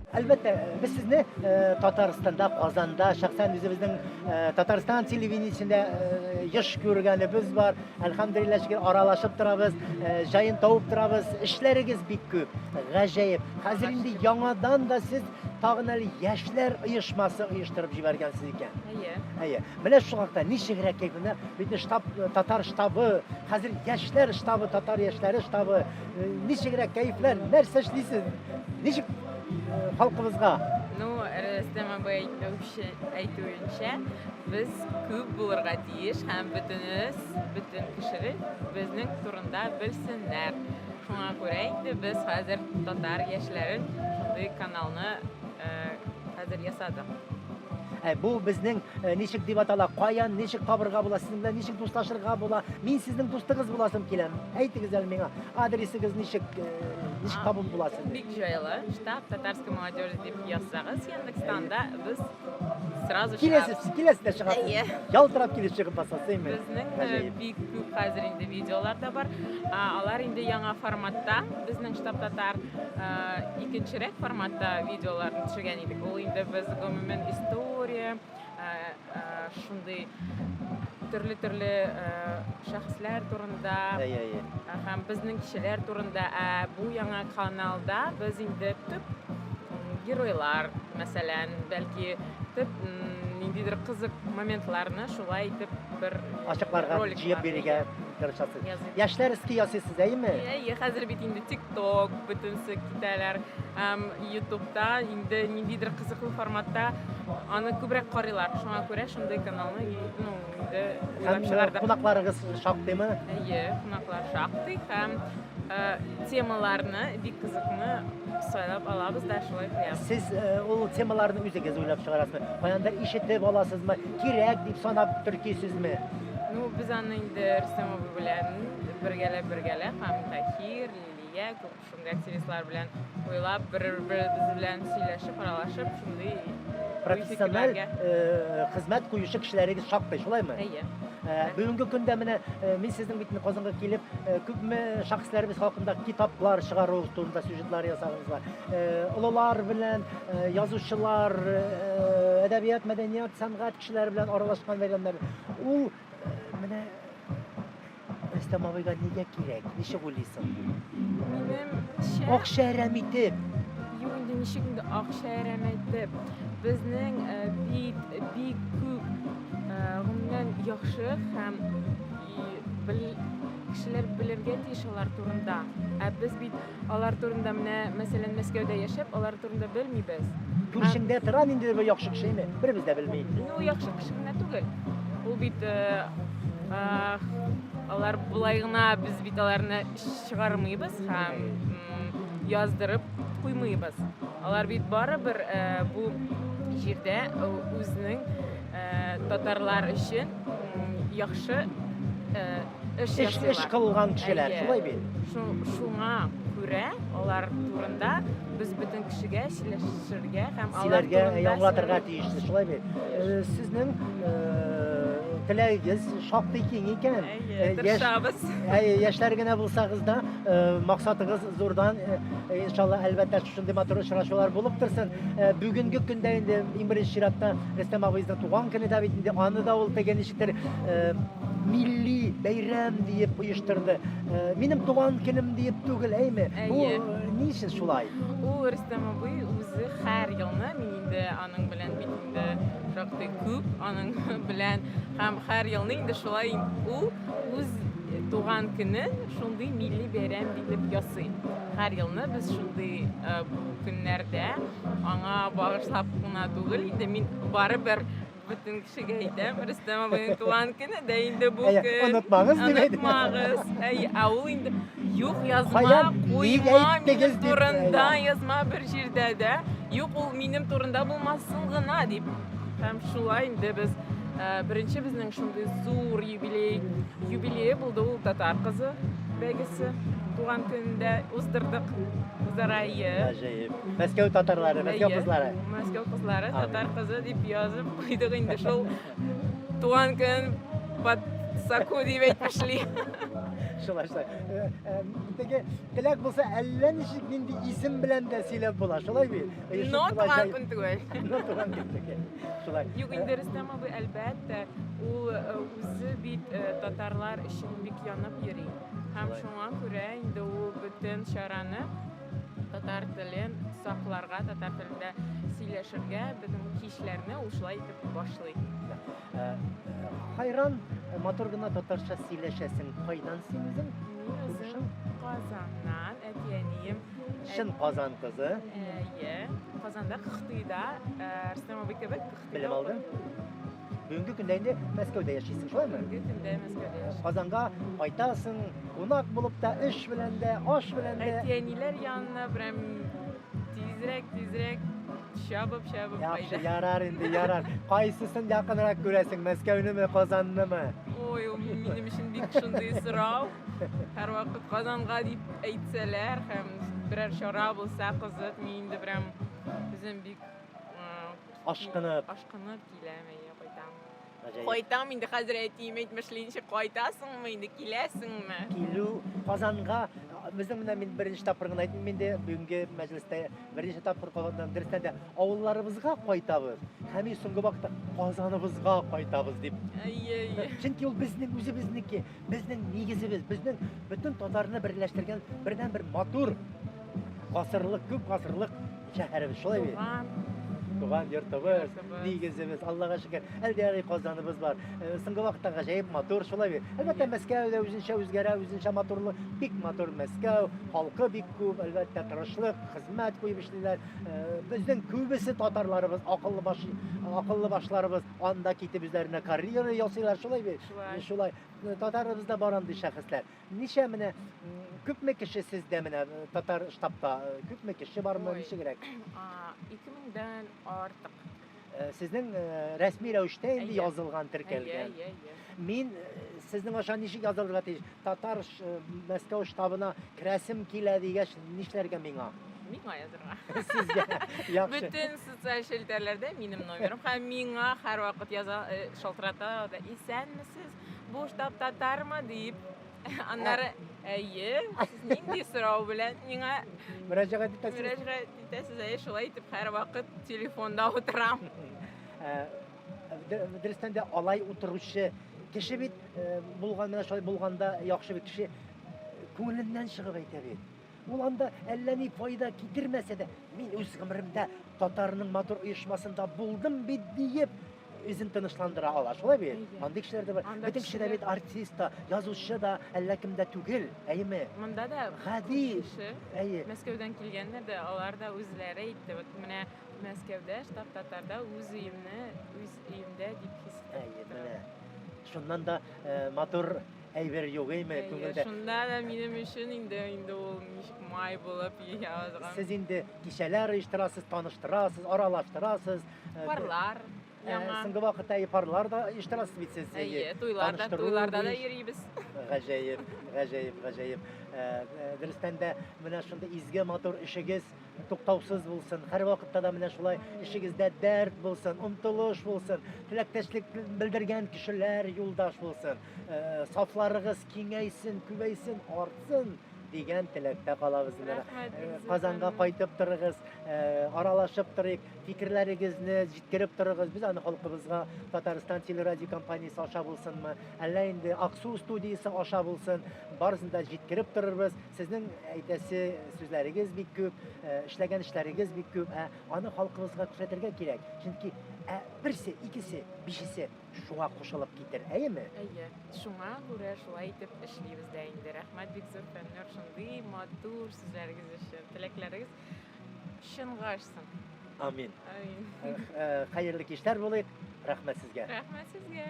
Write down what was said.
Әлбәттә, без сезне Татарстанда, Казанда, шәхсән үзебезнең Татарстан телевидениесендә еш күргәнебез бар. Әлхәмдүлилләһ, шөкер, аралашып торабыз, җаен табып торабыз. Эшләрегез бик күп, гаҗәеп. Хәзер инде яңадан да сез тагын әле яшьләр оешмасы оештырып җибәргәнсез икән. Әйе. Әйе. Менә шул хакта ничегрәк кәеф? Бит штаб, татар штабы, хәзер яшьләр штабы, татар яшьләре штабы. Ничегрәк кәефләр, нәрсә эшлисез? Ничек халкыбызга? Ну, Рөстәм абый әйтүенчә, без күп булырга тиеш һәм бөтенебез, бөтен кеше безнең турында белсеннәр. Шуңа күрә инде без хәзер татар яшьләрен шундый каналны хәзер ясадык. Ә бу безнең э, ничек дип атала, каян, ничек табырга була, сезнең белән ничек дуслашырга була? Мин сезнең дустыгыз буласым килә. Әйтегез әле миңа, адресыгыз ничек, э, ничек табып була сезне? Бик җайлы. Штаб татарской молодежи дип язсагыз Яндекстан да без сразу Киләсез, киләсез дә чыгасыз. Әйе. Ялтырап килеп чыгып басасыз, әйме? Безнең э, бик күп хәзер инде видеолар да бар. Алар инде яңа форматта, безнең штаб татар икенчерәк форматта видеоларны төшергән идек. Ул инде без гомумән история, шундый төрле-төрле шәхесләр турында һәм безнең кешеләр турында. Ә бу яңа каналда без инде төп геройлар, мәсәлән, бәлки төп ниндидер кызык моментларны шулай итеп бер ачыкларга җыеп бирергә тырышасыз. Яшьләр эски ясыйсыз, әйеме? Әйе, хәзер бит инде TikTok бөтенесе китәләр. Һәм YouTube'та инде ниндидер кызыклы форматта аны күбрәк карыйлар. Шуңа күрә шундый каналны, ну, инде уйлап чыгардык. Кунакларыгыз шактыймы? Әйе, кунаклар шактый һәм э, темаларны бик кызыкны сайлап алабыз да шулай куябыз. Сез э, ул темаларны үзегез уйлап чыгарасызмы? Каяндыр ишетеп аласызмы? Кирәк дип санап төркисезме? Ну, без аны инде Рөстәм абый белән бергәләп-бергәләп һәм Таһир, Лилия, күп шундый активистлар белән уйлап, бер-беребез белән сөйләшеп, аралашып, шундый профессиональ э, хезмәт куючы кешеләрегез шактый, шулаймы? Әйе. Э, бүгенге көндә менә э, мин сезнең бит Казанга килеп, күпме шәхесләребез хакында китаплар чыгару турында сюжетлар ясагыз бар. Олылар белән, язучылар, әдәбият, мәдәният, сәнгать кешеләре белән аралашкан бәйрәмнәр. Ул менә Рөстәм абыйга нигә кирәк? Ничек уйлыйсың? Минемчә... Акча әрәм итеп. Юк инде, ничек инде акча әрәм итеп? Безнең э, бит бик күп э, гомумән яхшы һәм бел, кешеләр белергә тиеш алар турында. Ә без бит Алар турында менә, мәсәлән, Мәскәүдә яшәп, алар турында белмибез. Күршеңдә тора ниндидер бер яхшы кеше име? Беребез дә белми. Ну, яхшы кеше генә түгел. Ул бит э, э, алар болай гына без бит аларны чыгармыйбыз һәм яздырып куймыйбыз. Алар бит барыбер э, бу җирдә үзенең татарлар өчен яхшы эш ясыйлар. Эш кылган кешеләр, шулай бит? Шуңа күрә алар турында без бөтен кешегә сөйләшергә һәм алар турында яңлатырга тиешсез, шулай бит? Э, сезнең э, теләгегез шактый киң икән. Әйе, э, тырышабыз. Яшьләр генә булсагыз да, максатыгыз зурдан, иншалла, әлбәттә, шушындый матур очрашулар булып торсын. Бүгенге көндә инде иң беренче чиратта Рөстәм абыйның туган көне дә бит инде, аны да ул теге ничектер милли бәйрәм диеп оештырды. Э, минем туган көнем диеп түгел, әйме? Бу э, ни өчен шулай? Ул Рөстәм абый үзе һәр елны, мин инде аның белән бит инде шактый күп аның белән һәм һәр елны инде шулай ул үз туган көнен шундый милли бәйрәм итеп ясый. Һәр елны без шундый э, бу көннәрдә аңа багышлап кына түгел, инде мин барыбер Бөтен кешегә әйтәм, Рөстәм абыйның туган көне дә инде бу Әйе, көн. онытмагыз дип әйтә. Онытмагыз. Әйе, ә ул инде юк язма, Каян, ник куйма әйттегез минем дип, турында әйе. язма бер җирдә дә. Юк, ул минем турында булмасын гына дип. Һәм шулай инде без э, беренче безнең шундый зур юбилей юбилее булды ул татар кызы бәйгесе туган көнендә уздырдык. Үзара әйе. Гаҗәеп. Мәскәү татарлары, Мәскәү кызлары. Мәскәү кызлары, татар кызы дип язып куйдык инде шул туган көн под соку дип әйтмешли. Шулай, шулай. Э, э, теге теләк булса, әллә ничек нинди исем белән дә сөйләп була, шулай бит? Но туган көн түгел. Но туган көн түгел. Шулай. Юк, инде Рөстәм абый, әлбәттә, ул үзе бит татарлар өчен бик янып йөри. Һәм шуңа күрә инде ул бөтен чараны татар телен сакларга, татар телендә сөйләшергә, безнең кичләрне ул шулай итеп башлый. Э, хайран, э, матур гына татарча сөйләшәсең. Кайдан син үзең? Мин үзем Казаннан, әти-әнием. Чын Казан кызы. Әйе. Казанда, Кыхтыйда, э, Рөстәм абый кебек Кыхтыйда. Белем алдың? Бүгенге көндә инде Мәскәүдә яшисең, шулаймы? Бүгенге көндә Мәскәүдә яшим. Казанга кайтасың, кунак булып та, эш белән дә, аш белән дә. Әти-әниләр янына прям тизрәк, тизрәк чабып-чабып Яхшы, кайта. ярар инде, ярар. Кайсысын якынрак күрәсең, Мәскәүнеме, Казаннымы? Ой, ул минем өчен бик шундый сорау. Һәрвакыт Казанга дип әйтсәләр һәм берәр чара булса, кызык, мин инде прям үзем бик Ашкынып. Ашкынып киләм, әйе, кайтам. Гаҗәеп. Кайтам инде хәзер әтием әйтмешли, ничек кайтасыңмы инде, киләсеңме? Килү Казанга безнең менә мин беренче тапкыр гына әйтмим инде, бүгенге мәҗлестә берничә тапкыр кабатланды. Дөрестән дә авылларыбызга кайтабыз һәм и соңгы вакытта Казаныбызга кайтабыз дип. Әйе, әйе. Чөнки ул безнең үзебезнеке, безнең нигезебез, безнең бөтен татарны берләштергән бердәнбер матур гасырлык, күп гасырлык Шәһәребез шулай бит. Туган. Туган йортыбыз, Йортыбыз. нигезебез, Аллага шөкер. Әле ярый Казаныбыз бар. Э, Соңгы вакытта гаҗәеп матур, шулай бит. Әлбәттә, Мәскәү дә үзенчә үзгәрә, үзенчә матурлык. Бик матур Мәскәү, халкы бик күп, әлбәттә, тырышлык, хезмәт куеп эшлиләр. Э, Безнең күбесе татарларыбыз, акыллы баш, акыллы башларыбыз анда китеп үзләренә карьера ясыйлар, шулай бит. Шулай. Шулай. Э, Татарыбызда бар андый шәхесләр. Ничә менә, күпме кеше сездә менә татар штабта, күпме кеше бармы, ничегрәк? 2000дән артык. Сезнең рәсми рәвештә инде язылган, теркәлгән. Әйе, әйе. Мин сезнең аша ничек язылырга тиеш? Татар Мәскәү штабына керәсем килә дигәч, нишләргә миңа? Миңа язырга. Сезгә. Яхшы. Бөтен социаль челтәрләрдә минем номерым һәм миңа һәрвакыт яза, шалтырата да, исәнмесез, бу штаб татармы дип. Аннары, әйе, сез нинди сорау белән миңа мөрәҗәгать итәсез? Мөрәҗәгать итәсез, әйе, шулай итеп һәрвакыт телефонда утырам. Дөрестән дә алай утыручы кеше бит булган менә шулай булганда яхшы бит кеше күңеленнән чыгып әйтә бит. Ул анда әллә ни файда китермәсә дә, мин үз гомеремдә татарның матур оешмасында булдым бит диеп, үзен тынычландыра ала. Шулай бит? Әйе. Андый кешеләр дә бар. Анда Бөтен кеше дә бит артист та, язучы да, әллә кем дә түгел, әйеме? Монда да Гади. кеше. Әйе. Мәскәүдән килгәннәр дә, алар да үзләре әйтте. Вот менә Мәскәүдә, штаб татарда үз өемне, үз өемдә дип хис итеп Әйе, торам. менә. Шуннан да э, матур әйбер юк име күңелдә. Шунда да минем өчен инде инде ул ничек май булып язган. Сез инде кичәләр оештырасыз, таныштырасыз, аралаштырасыз. Э, Парлар э, яңа. Соңгы вакытта и парлар да оештырасыз бит сез. Әйе, туйларда, туйларда да йөрибез. Гаҗәеп, гаҗәеп, гаҗәеп. Э, дөрестән дә менә шундый изге матур эшегез туктаусыз булсын. Һәрвакытта да менә шулай эшегездә дәрт булсын, омтылыш булсын, теләктәшлек белдергән кешеләр юлдаш булсын. Э, сафларыгыз киңәйсен, күбәйсен, артсын дигән теләктә калабыз. Рәхмәт. Э, Казанга кайтып торыгыз, э, аралашып торыйк, фикерләрегезне җиткереп торыгыз. Без аны халкыбызга Татарстан телерадиокомпаниясе аша булсынмы, әллә инде Аксу студиясе аша булсын, барысын да җиткереп торырбыз. Сезнең әйтәсе сүзләрегез бик күп, э, эшләгән эшләрегез бик күп. Ә аны халкыбызга күрсәтергә кирәк. Чөнки ә берсе, икесе, бишесе шуңа кушылып китер, әйеме? Әйе. Шуңа күрә шулай итеп эшлибез дә инде. Рәхмәт бик зур, Фәннур, шундый матур сүзләрегез өчен. Теләкләрегез чынга ашсын. Амин. Амин. Э, хәерле кичләр булыйк. Рәхмәт сезгә. Рәхмәт сезгә.